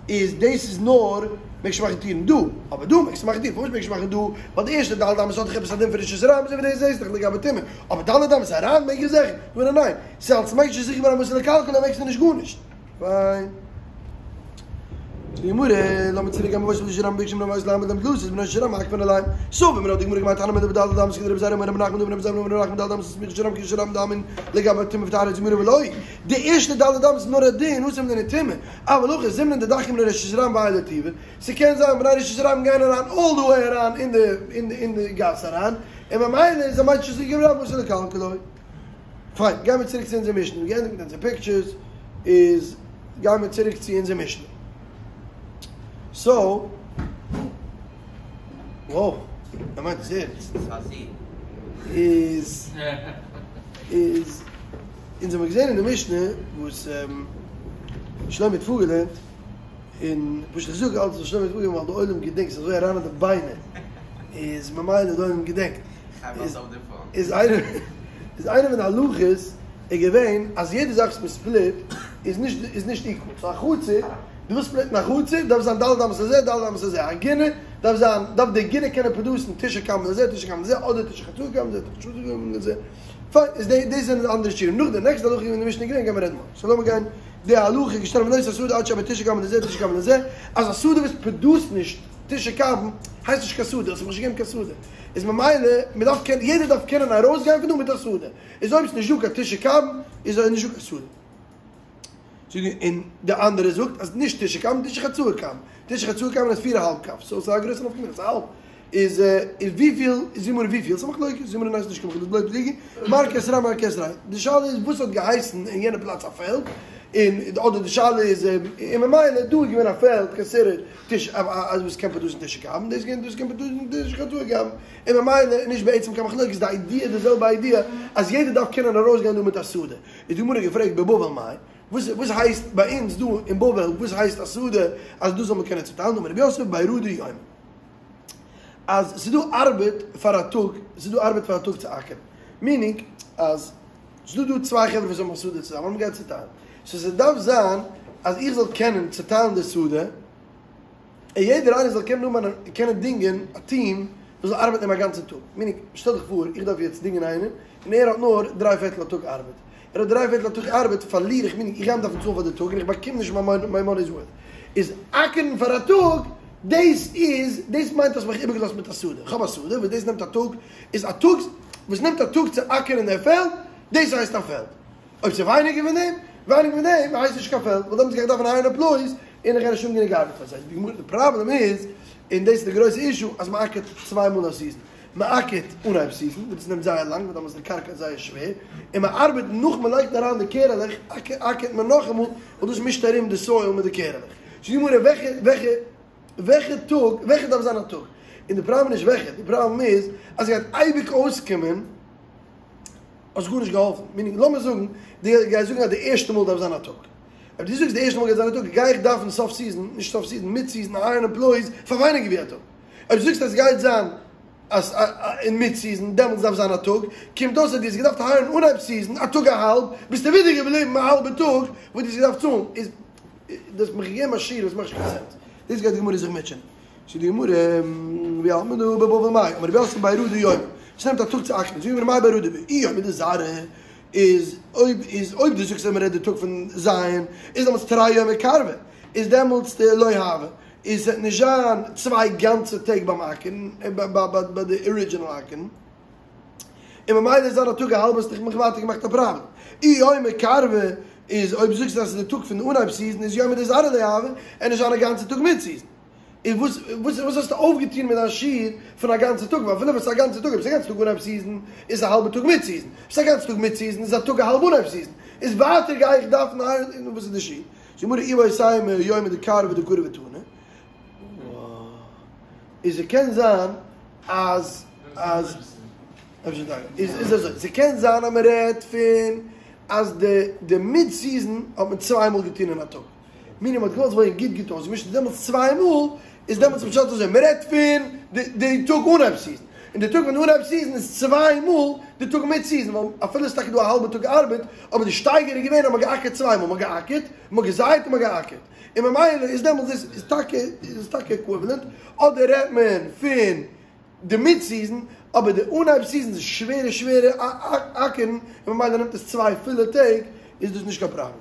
איז דאס איז נאר מעגסט נישט מאכן טירן דא אבער דא מעגסטו מאכן טירן פארוואס מעגסט נישט מאכן דא ווייל די ערשטע ד' אמות האט דאך עפעס א דין פון רשות הרבים אזוי ווי דאס זעסט דאך לגבי טומאה אבער ד' אמות אריין מעג איך זיכער גמרא ניין ס'איז אלס מיצר שהחזיקו ברבים אסור לקלקלו מעגסטו נישט גארנישט. פיין. די גמרא, לאמיר צוריק גיין מבואות המפולשות לרשות הרבים וביקשו בני מבואות להעמיד להם דלתות בני רשות הרבים מעכבין עליהם. סבא מיניה האט די גמרא געמיינט הני מילי בד' אמות כדרבי זירא אמר רב נחמן דאמר רבי זירא אמר רב נחמן ד' אמות הסמוכות לרשות הרבים כרשות הרבים דמין לגבי טומאה וטהרה זאגט די גמרא ולא די ערשטע ד' אמות איז נאר א דין התם לענין טומאה אבל הכא זימנין דדחיא מן רשות הרבים ועיילי טובא ס'קען זיין בני רשות הרבים גייען אריין אלל די וועי אריין אין די אין די אין די גאס אריין און ממילא איז מיצר שהחזיקו ברבים אסור לקלקלו. פיין, גיימיר צוריק צו אונזער משנה, מיר געענדיגט מיט אונזער פיקטשערס, איז גיימיר צוריק צו אונזער משנה. סאו, וואו, ער מיינט עס ערנסט. איז, איז, אונז האמיר געזען אין די משנה וואס שלומי האט פארגעלערנט. און פשוט איך זאג אלץ וואס שלמה האט אפגעגעבן ווייל די עולם געדענקט, ס'איז אזוי אריין אין די ביינער, איז ממילא די עולם געדענקט. איז איינע איז איינע פון די הלכות איז געווען אז יעדע זאך וואס מען ספליט איז נישט איז נישט איקוואל. סאו א חצר, דו ווילסט ספליטן א חצר, דארף זיין ד' אמות לזה ד' אמות לזה. א גינה דארף זיין דארף די גינה קענען פראדוסן תשעה קבין לזה תשעה קבין לזה אדער תשעה חצאי קבין לזה תשעה חצאי קבין לזה. פיין, איז די דאס זענען די אנדערע שיעורים. נאך די נעקסטע הלכה אין די משנה געווען גיימיר רעדן מארגן. סאו לאמיר גיין די הלכה איז געשטאנען ונותן השדה עד שיהא בו תשעה קבין לזה תשעה קבין לזה, אז א שדה וואס פראדוסט נישט תשעה קבין הייסט נישט קיין שדה, האסט מיר נישט געגעבן קיין שדה, איז ממילא מען דארף קענען יעדער דארף קענען ארויסגיין פון דא מיט א שדה, איז אויב ס'נישט דא קיין תשעה קבין איז נישט דא קיין שדה. און די אנדערע זאגט אז נישט תשעה קבין תשעה חצאי קבין, תשעה חצאי קבין איז פיר א האלב קב, סאו ס'איז א גרויסע נפקא מינה, ס'איז א האלב. איז איז וויפיל איז די גמרא וויפיל ס'איז א מחלוקת די גמרא ווייסט נישט קיין מחלוקת לא פליגי מר כעשרה מר כעשרה די שאלה איז וואס האט געהייסן אין יענע פלאץ א פעלד און אדער די שאלה איז און ממילא דא איז געווען א פעלד כעשרה תשעה אז וואס קען פראדוסן תשעה קבין דאס קען דאס קען פראדוסן תשעה חצאי קבין און ממילא איז נישט בעצם קיין מחלוקת די איידיע איז די זעלבע איידיע אז יעדער דארף קענען ארויסגיין דא מיט א שדה איז די גמרא געפרעגט בבבל מאי וואס וואס הייסט ביי אונז דא אין בבל וואס הייסט א שדה אז דאס זאל מען קענען צוטיילן אמר רב יוסף בי רדא יומא. אז ס'איז דא ארבעט פאר א טאג, ס'איז דא ארבעט פאר א טאג צו אקערן, מינינג אז ס'איז דא דא צוויי חברה וואס האבן א שדה צוזאמען און מ'גייט צוטיילן, סאו ס'דארף זיין אז איך זאל קענען צוטיילן די שדה, און יעדער איינער זאל קענען האבן קענען דינגען א טיעם וואס זאל ארבעטן אים א גאנצע טאג, מינינג שטעל דיך פאר איך דארף יעצט דינגען איינעם און ער האט נאר דריי פערטל א טאג ארבעט, ער האט דריי פערטל א טאג ארבעט פארליר איך מינינג איך גיי אים דארפן צאלן פאר די טאג און איך באקום נישט מיין מאני'ס ווארט, איז אקערן פאר א טאג דאס איז דאס מיינט האסט מיך איבערגעלאזט מיט א שדה, איך האב א שדה וואס דאס נעמט א טאג, איז א טאג וואס נעמט א טאג צו אקערן דער פעלד דאס הייסט א פעלד, אויב ס'איז ווייניגער פון דעם ווייניגער פון דעם הייסט נישט קיין פעלד, ווייל דעמאלטס גיי איך דארפן הייערן עמפלויאיס און איך גיי נישט האבן גענוג ארבעט פאר זיי, די גמרא די פראבלעם איז און דאס איז די גרויסע אישו אז מ'אקערט צוויי מאל א סיזען. מען אקערט אנהייב סיזן וואס דאס נעמט זייער לאנג ווייל דאמאלס איז די קרקע זייער שווער, און מען ארבעט נאך מען לייגט אריין די קערעלעך אקערט מען נאכאמאל ווייל דאס מישט ארום די סויל מיט די קערעלעך. זאגט די גמרא וועלכע וועלכע וועלכע טאג וועלכע דארף זיין א טאג? און די פראבלעם איז נישט וועלכע, די פראבלעם איז אז ס'גייט אייביג אויסקומען האסט גארנישט געהאלפן, מינינג לאמיר זאגן דו גייסט זאגן אז די ערשטע מאל דארף זיין א טאג, אויב דו זאגסט די ערשטע מאל גייט זיין א טאג גיי איך דארפן סוף סיזן, נישט סוף סיזן, מיד סיזן הייערן עמפלויאיס פאר ווייניגער ווי א טאג. אויב זאגסטו אז סגייט זיין אז אין מיד סיזען דעמאלטס דארף זיין א טאג, קומט אויס אז דו האסט געדארפט הייערן אנהייב סיזען א טאג א האלב, ביסטו ווידער געבליבן א האלבע טאג וואס דו האסט געדארפט צאלן, איז דו האסט מיך געגעבן א שיעור וואס מאכט נישט קיין סענס. דאס גייט די גמרא זיך מוטשען. זאגט די גמרא, ווי האלט מען דא בבבל מאי, אמר רב יוסף בי רדא יומא, עס נעמט א טאג צו אקערן, זאגט די גמרא מאי בי רדא אי יומא דזרעא, איז אויב איז אויב דו זאגסט אז מען רעדט די טאג פון זייען, איז דעמאלטס תרי יומי כרבא, איז דעמאלטס די לא הוי. איז ס'וועט נישט זיין צוויי גאנצע טעג ביים אקערן, ביי די ארידזשינעל אקערן, און ממילא איז זיין א טאג א האלב האסט דיך מיך ווייטער געמאכט א פראבלעם. אי יומא כרבא איז אויב זאגסטו אז ס'איז די טאג פון די אנהייב סיזען איז יומא דזרעא לא הוי, און נישט זיין א גאנצע טאג מיד סיזען. און וואס וואס וואס האסטו אויפגעטון מיט דיין שיעור פון א גאנצע טאג? ווייל אפילו ווען ס'איז א גאנצע טאג, אויב ס'איז א גאנצע טאג אנהייב סיזען איז א האלבע טאג מיד סיזען, אויב ס'איז א גאנצע טאג מיד סיזען איז א טאג א האלב אנהייב סיזען, איז ווייטער גיי איך דארפן און וואס איז די שיעור? זאגט די גמרא איבעית אימא יומא דכרבא דקרי ותני איז ס'קען זיין אז אז אפשר טאקע איז איז אזוי ס'קען זיין אז מ'רעדט פון אז די די מיד סיזען האט מען צוויי מאל געטון אין א טאג מיינט מ'האט געוואלט ס'זאל ווערן גוט גוט אויסגעמישט איז דעמאלטס צוויי מאל איז דעמאלטס פשט אזוי מ'רעדט פון די די טאג אנהייב סיזען און די טאג פון אנהייב סיזען איז צוויי מאל די טאג מיד סיזען ווייל אפילו איז טאקע דא א האלבע טאג ארבעט אבער די שטייגער איז געווען אז מ'האט געאקערט צוויי מאל מ'האט געאקערט מ'האט געזייט און מ'האט געאקערט און ממילא איז דעמאלטס דאס איז טאקע איז טאקע עקוויוועלענט אדער רעדט מען פון די מיד סיזען אבער די אנהייב סיזען איז שווערע שווערע אקערן און ממילא נעמט עס צוויי פולע טעג איז דאס נישט קיין פראבלעם.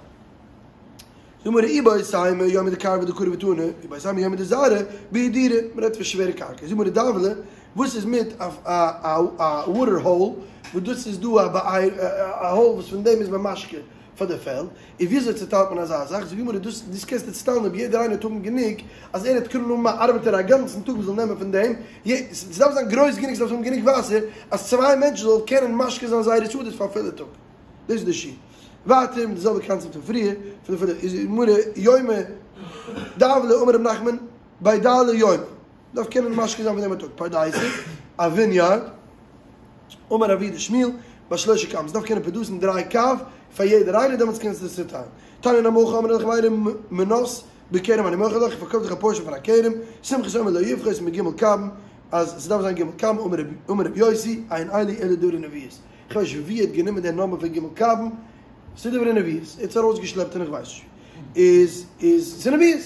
זאגט די גמרא איבעית אימא יומא דכרבא דקרי ותני, איבעית אימא יומא דזרעא בהדורי, מען רעדט פון שווערע קרקע, זאגט די גמרא דבלא, וואס איז מיט א א וואטער האול, וואס דאס איז דא א באר א האול וואס פון דעם איז מען משקה פאר די פעלד, און וויאזוי צוטיילט מען אזא זאך, זאגט די גמרא דאס דאס קענסטו צוטיילן אויב יעדער איינער וועט האבן גענוג אז ער וועט קענען האבן א ארבעטער א גאנצן טאג וואס זאל נעמען פון דעם, ס'דארף זיין גרויס גענוג ס'דארף האבן גענוג וואסער אז צוויי מענטשן זאלן קענען משקה זיין זייערע שדות פאר א פולע טאג. דאס איז די שיעור. ווייטער מיט די זעלבע קאנצעפט פון פריער, פון די פריער איז די גמרא יומא דבלא אמר רב נחמן בי דלא יומי, דארף קענען משקה זיין פון דעם א טאג, פרדסא, א וויניארד, אמר אבוה דשמואל, בשלושה קבין, ס'דארף קענען פראדוסן דריי קב פאר יעדער איינער, דעמאלטס קענסטו עס צוטיילן. תניא נמי הכי אמרי לחבירו מנת. בכרם אני מוכר לך, איך פארקויף דיך א פארשען פון א כרם, סומכוס אומר לא יפחות מג' קבין, אז ס'דארף זיין ג' קבין, אמר רבי יוסי, אין אלו אלא דברי נביאות. כ'ווייס נישט ווי ער האט גענומען דער נאמבער פון ג' קבין, ס'איז דברי נביאות, ער האט עס ארויסגעשלעפט און איך ווייס נישט ווי. איז איז ס'איז נביאות.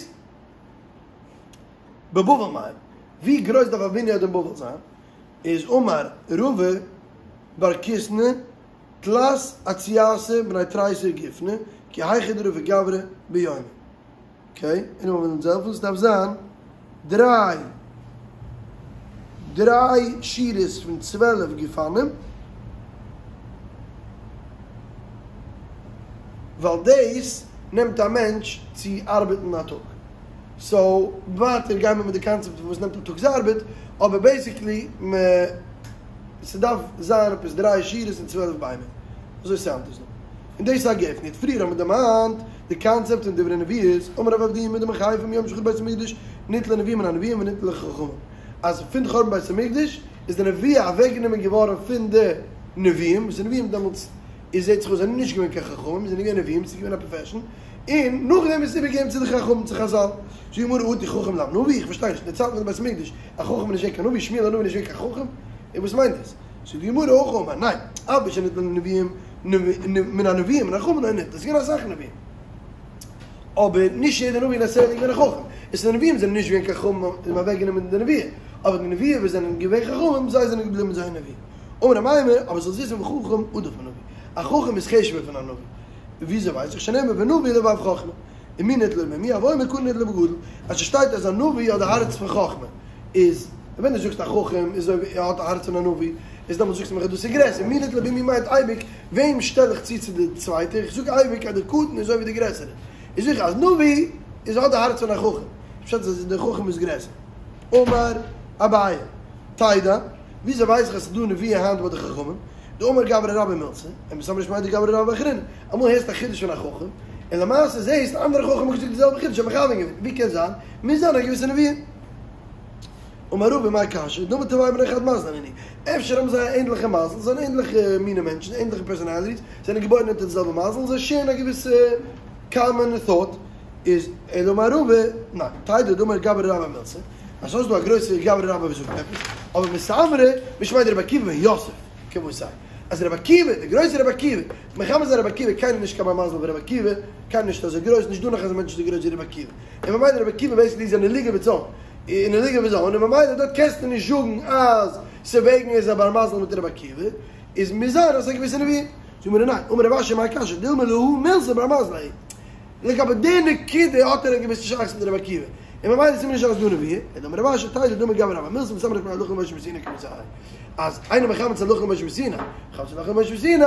בבבל מאי, ווי גרויס דארף א וויניארד אין בבל זיין? איז אמר רבא בר קיסנא תלת עציתא בני תריסר גופני כי היכי דרפי גברא ביומא. אקעי, איינער וויל אונז העלפן? ס'דארף זיין דריי דריי שורות פון 12 גפנים, ווייל דאס נעמט א מענטש צו ארבעטן א טאג. סאו ווייטער גייען מיר מיט די קאנצעפט פון וואס נעמט א טאג'ס ארבעט, אבער בעיסיקלי מ. ס'דארף זיין עפעס דריי שורות און 12 ביימער. אזוי סאונדט עס דא. און דאס איז א גפן. יעצט פריער האבן מיר דערמאנט די קאנצעפט פון דברי נביאות, אמר רב אבדימי דמחיפה מיום שחרב בית המקדש ניטלה נבואה מן הנביאים וניטלה לחכמים. אז פון חורבן בית המקדש איז די נבואה אוועקגענומען געווארן פון די נביאים, וואס די נביאים דעמאלטס איז זעט זיך אויס זענען נישט געווען קיין חכמים, זענען געווען נביאים, ס'איז געווען א פראפעשן, און נאכדעם איז עס איבערגעגעבן צו די חכמים, צו חזל. זאגט די גמרא אטו חכם לאו נביא, איך פארשטיי נישט, אין די צייטן פון די בית המקדש, א חכם איז נישט געווען קיין נביא, שמואל הנביא איז נישט געווען קיין חכם, און וואס מיינט דאס? זאגט די גמרא הכי אמר, ניין, אף על פי שניטלה לנביאים מן הנביאים מן החכמים לא ניטלה, עס איז געווען אסאך נביאים, אבער נישט יעדער נביא נעסערלי איז געווען א חכם, איז די נביאים זענען נישט געווען קיין חכמים האט מען אוועק גענומען די נבואה, אבער די נביאים וואס זענען געווען חכמים זיי זענען געבליבן מיט זייער נבואה. אמר אמימר, אבער זאלסט וויסן וחכם עדיף מנביא, א חכם איז חשוב'ער פון א נביא, וויאזוי ווייס איך? שנאמר ונביא לבב חכמה, ומי ניטלה במי, הוי אומר קטן ניטלה בגדול, אז ס'שטייט אז א נביא האט די הארץ פון חכמה, איז ווען דו זאגסט א חכם איז אזוי ווי ער האט א הארץ פון א נביא, איז דעמאלטס זאגסטו מיך אז דאס איז גרעסער, מי ניטלה במי מיינט אייביג וועם שטעל איך צו צו די צווייטע, איך זאג אייביג אז די קטן איז אזוי ווי די גרעסערע, איז זיכער אז נביא איז האט די הארץ פון א חכם, פשט איז אז די חכם איז גרעסער. אמר אביי, תדע, וויאזוי ווייס איך אז ס'איז דא נבואה היינט ביי די חכמים? דאמר גברא רבה מילתא, ומסתמא משמיה דגברא רבה אחרינא. אמאל הערסטו א חידוש פון א חכם, און למעשה זעהסט אנדערע חכמים האבן געזאגט די זעלבע חידוש, האבן מכוון געווען. ווי קען זיין? מוז זיין א געוויסע נבואה. אמר רבא מאי קשיא, דילמא תרוייהו בני חד מזלא נינהו. אפשר האבן זיי א ענדליכע מזל, זיי זענען ענדליכע מיני מענטשן, ענדליכע פערסאנאליטיס, זענען געבוירן אונטער די זעלבע מזל, זיי שעירן א געוויסע קאמאן thought. איז אלא אמר רבא, ניין, תדע דאמר גברא רבה מילתא, אז ס'איז דא א גרויסע גברא רבה וואס זאגט עפעס, אבער מסתברא משמיה דרבי עקיבא בן יוסף, כוותיה, אז רבי עקיבא, דער גרויסער רבי עקיבא, מחמת רבי עקיבא קיינער נישט קיין בר מזל ווי רבי עקיבא, קיינער נישט אזוי גרויס, נישט דא נאך אזא מענטש אזוי גרויס ווי רבי עקיבא, און ממילא רבי עקיבא בעיסיקלי איז אין א ליגע אוו היז אוין, אין א ליגע אוו היז אוין, און ממילא דארט קענסטו נישט זאגן אז ס'וועגן ער איז א בר מזל מיט רבי עקיבא, איז מוז זיין אז ס'איז א געוויסע נבואה. זאגט די גמרא ניין, אמר רב אשי מאי קשיא, דילמא להא מילתא בר מזל הוא. לגבי די נקודה האט ער א געוויסע שייכות מיט רבי עקיבא, און ממילא איז נישט אז דא נבואה, אלא אמר רב אשי תדע דאמר גברא רבה מילתא מסתברא משמיה דהלכה למשה מסיני כוותיה אז איינער מכוון צו הלכה למשה מסיני, מכוון צו הלכה למשה מסיני,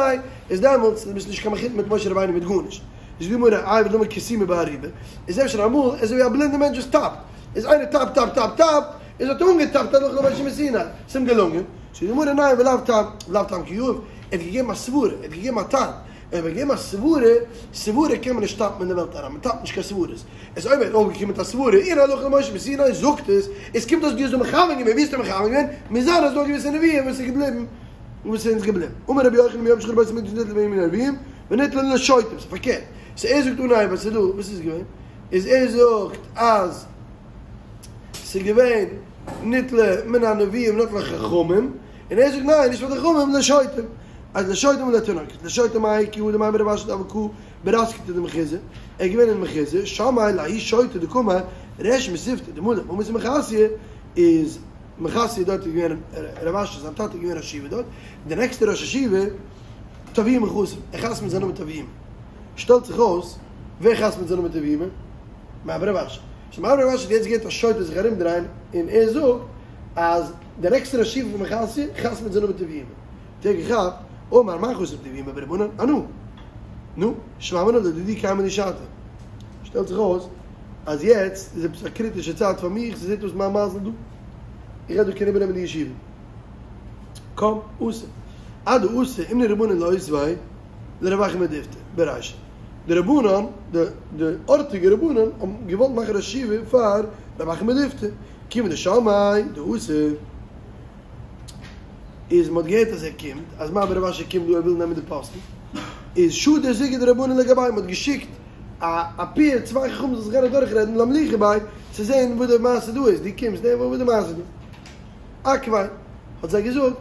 איז דעמאלטס ביסטו נישט קיין מחותן מיט משה רבינו מיט גארנישט. זאגט די גמרא, איי ודילמא כסומא בארובה, איז אפשר אמאל אזוי ווי א בלינדע מענטש וואס טאפט, איז איינער טאפט טאפט טאפט טאפט, איז האט ער אנגעטאפט הלכה למשה מסיני, ס'איז אים געלונגען, זאגט די גמרא ניין ולאו טעם, ולאו טעם קא יהיב, ער האט געגעבן א סברה, ער האט געגעבן א טעם, אויב ער געגעבן א סברה, סברה קען מען נישט טאפן אין די וועלט אריין, מען טאפט נישט קיין סברות. איז אויב ער האט אויפגעקומען מיט א סברה, און הלכה למשה מסיני זאגט עס, עס קומט אויס דו האסט דא מכוון געווען, ווי האסטו מכוון געווען? מוז זיין אז דא א געוויסע נבואה וואס איז געבליבן, וואס איז אונז געבליבן. אמר רבי יוחנן מיום שחרב בית המקדש ניטלה מן הנביאים וניטלה לשוטים, ס'איז פארקערט. סאו ער זאגט אנהייב אז ס'איז דא, וואס איז געווען? איז ער זאגט אז ס'איז געווען ניטלה מן הנביאים וניטלה לחכמים, און ער זאגט ניין, נישט פאר די חכמים, לשוטים. אז לשוטים ולתינוקות, לשוטים מאי כי הא דמיימר רב אשי דהוה קאי ברסקתא דמחוזא, ער איז געווען אין מחוזא, שמעיה לההוא שוטה דקאמר, ריש מתיבתא דמלי אמות מחסיא, איז מחסיא דארט איז געווען רב אשי זיין טאטע איז געווען ראש ישיבה דארט, און די נעקסטע ראש ישיבה טביומי חתים, ער חתמ'ט זיין נאמען טביומי, שטעלט זיך אויס ווער חתמ'ט זיין נאמען טביומי? מר בר רב אשי, סאו מר בר רב אשי האט יעצט געהערט א שוטה זיך ארום דרייען און ער זאגט אז די נעקסטע ראש ישיבה פון מחסיא חתמ'ט זיין נאמען טביומי. האט ער געכאפט, אמר מאן חתים טביומי ברבנן, אנא! נו, שמע מינה לדידי קיימא לי שעתא. שטעלט זיך אויס אז יעצט איז עפעס א קריטישע צייט פאר מיך, ס'זעט אויס מיין מזל דא, איך גיי דא קענען איבערנעמען די ישיבה. קם אתא. אדאתא אימנו רבנן לאותביה לרב אחא מדיפתי ברישא. די רבנן, די די ארטיגע רבנן האבן געוואלט מאכן ראש ישיבה פאר רב אחא מדיפתי. כיון דשמעיה דאתא. איז מ'האט געהערט אז ער קומט, אז מר בר רב אשי קומט דא ער וויל נעמען די פאסטן, איז שדר זוגא דרבנן לגביה, מ'האט געשיקט. א פעיר צוויי חכמים זאלן זיך גיין אדורך רעדן לאמלוכי ביה צו זען וואס די מעשה דא איז, דו קומסט דען וואס איז די מעשה דא? עכביה האט זיי געזאגט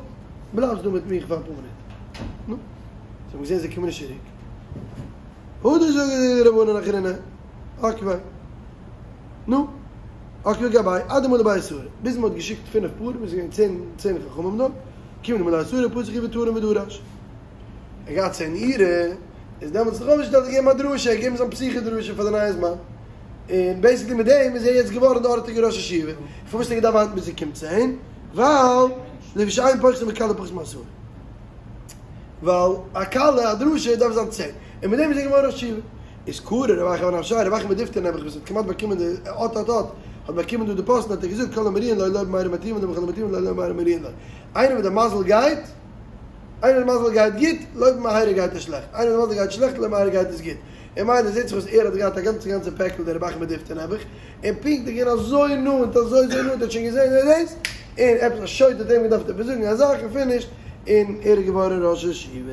בלייבסט דא מיט מיך פאר אפאר מינוט, נו, זיי האבן געזען זיי קומען נישט צוריק, הדר סגי רבנן אחרינא עכביה, נו, עכביה גביה עד דמלו בי עשרה, ביז מען האט געשיקט פינף פאר, מ'איז געווען צען צען חכמים דארט, כיון דמלו עשרה פתח הוא ותרים ודרש. ער גייט צו נעירה, איז דעמאלטס האט זיך אויפגעשטעלט און געגעבן א דרשה, געגעבן זיין פתיחה דרשה פאר די נייע זמן, און בעיסיקלי מיט דעם איז ער יעצט געווארן די ארטיגע ראש ישיבה, פארוואס האט ער געדארפט ווארטן ביז ער קומט צו אים? ווייל לפי שאין פוחתין בכלה פחות מעשרה, ווייל א כלה א דרשה דארף זיין צען, און מיט דעם איז ער געווארן ראש ישיבה. איז קרא רב אחא בר נפשיה, רב אחא מדיפתי נעבעך וואס האט כמעט באקומען די אט אט אט האט באקומען דא די פאסטן האט ער געזאגט כל המריעין לו לא במהרה מטיבין לו וכל המטיבין לו לא במהרה מריעין לו, איינער וואס די מזל גייט, איינער די מזל גייט גוט, לא במהרה גייט עס שלעכט, איינער די מזל גייט שלעכט, לא במהרה גייט עס גוט. און ממילא זעט זיך אויס ער האט געהאט א גאנצע גאנצע פעקל דער רב אחא מדיפתי נעבעך, און פונקט איז געווען אזוי נאנט אזוי אזוי נאנט ער האט שוין געזען ער איז, און עפעס א שוטה האט אים געדארפט עפעס זאגן א זאך און פינישט, און ער איז געווארן ראש ישיבה.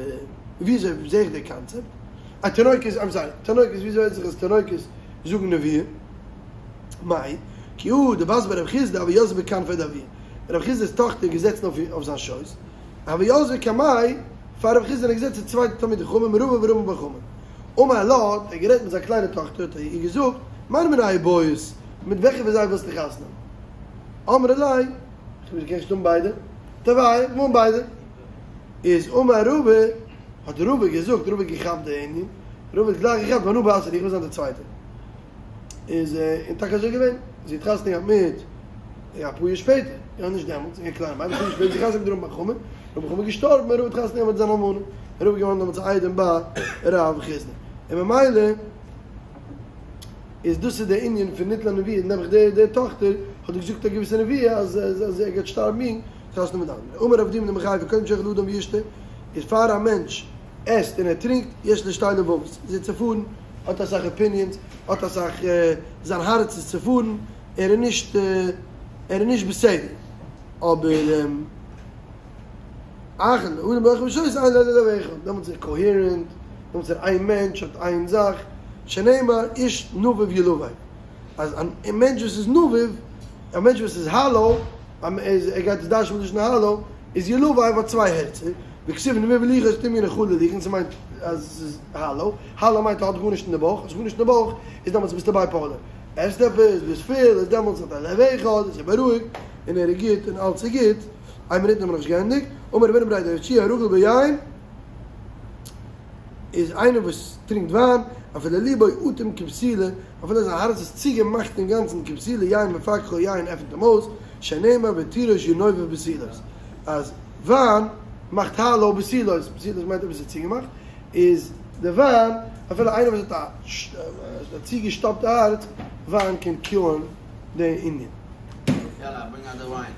וויאזוי זעה איך די קאנצעפט? א תינוקות, איים סארי, תינוקות, וויאזוי ווייס איך אז תינוקות זאגן נבואה? מאי, כי הא דבת בי רב חסדא הוה יתבה בכנפיה דאבוה, רב חסדא'ס טאכטער איז געזעצן אויף זיין שויס, הוו יתבי קמיה, פאר רב חסדא זענען געזעצן צוויי תלמידי חכמים רבא ורמי בר חמא. אמר לה, האט ער גערעדט מיט זיין קליינע טאכטער, האט ער איר געזאגט, מאן מינייהו בעית, מיט וועלכע פון זיי ווילסטו חתונה האבן? אמרה ליה, איך וויל קענסט האבן ביידע. תרוייהו, איך וויל האבן ביידע. איז אמר רבא, האט רבא געזאגט, רבא האט געכאפט די ענין, רבא האט גלייך געכאפט, ואנא בתרא, איך וויל זיין די צווייטע. איז און טאקע אזוי געווען, זי האט חתונה געהאט מיט אפאר יאר שפעטער, יא נישט דעמאלטס, אין קליין מיידל, אפאר יאר שפעטער זי חתונה מיט רמי בר חמא, רמי בר חמא איז געשטארבן און רבא האט חתונה געהאט מיט זיין אלמנה, רבא איז געווארן דעמאלטס א איידעם ביי רב חסדא, און ממילא איז דאס איז דער ענין פון ניתנה נבואה, נעבעך די די טאכטער האט געזאגט א געוויסע נבואה אז אז ער גייט שטארבן יונג, חתונה מיט די אנדערע. אמר רב דימי דמר חייא קודם שאוכל אדם וישתה, איז פאר א מענטש עסט און ער טרינקט, יש לו שתי לבבות, איז ער צופארן, האט אסאך אפיניענס, האט אסאך, זיין הארץ איז צופארן, ער איז נישט, ער איז נישט בסדר, אבער אחר אדם אוכל ושותה אין לו אלא לב אחד, דעמאלטס איז ער קאוהירענט, דעמאלטס איז ער איין מענטש, האט איין זאך, שנאמר איש נבוב ילבב, אז א מענטש וואס איז נבוב, א מענטש וואס איז האלאו, ער גייט עס דרש'ן מלשון האלאו, איז ילבב האט צוויי הערצער, וכתיב נבוב לוחות דמיון חלל לוחין, ס'מיינט אז עס איז האלאו, האלאו מיינט ער האט גארנישט אין די בויך, האסט גארנישט אין די בויך, איז דעמאלטס ביסטו בייפאלער, עסט עפעס, ביסט פול, איז דעמאלטס האט ער לב אחד, איז ער בארואיגט, און ער איז גוט, און אלץ איז גוט, איין מינוט נאר מ'האט נאכנישט געענדיגט, אמר רב הונא בריה דרב יהושע הרגיל ביין, איז איינער וואס טרינקט וויין, אפילו ליבו אטום כפתילה, אפילו זיין הארץ איז צוגעמאכט אינגאנצן כפתילה יין מפכחו יין עפנט אים אויס, שנאמר ותירוש ינובב בתולות, אז וויין מאכט האלאו בתולות, בתולות מיינט עפעס איז צוגעמאכט, איז די וויין, אפילו איינער וואס האט א צוגעשטאפטע הארץ, וויין קען קיורן די ענין. יאללה, ברינג אוט די וויין.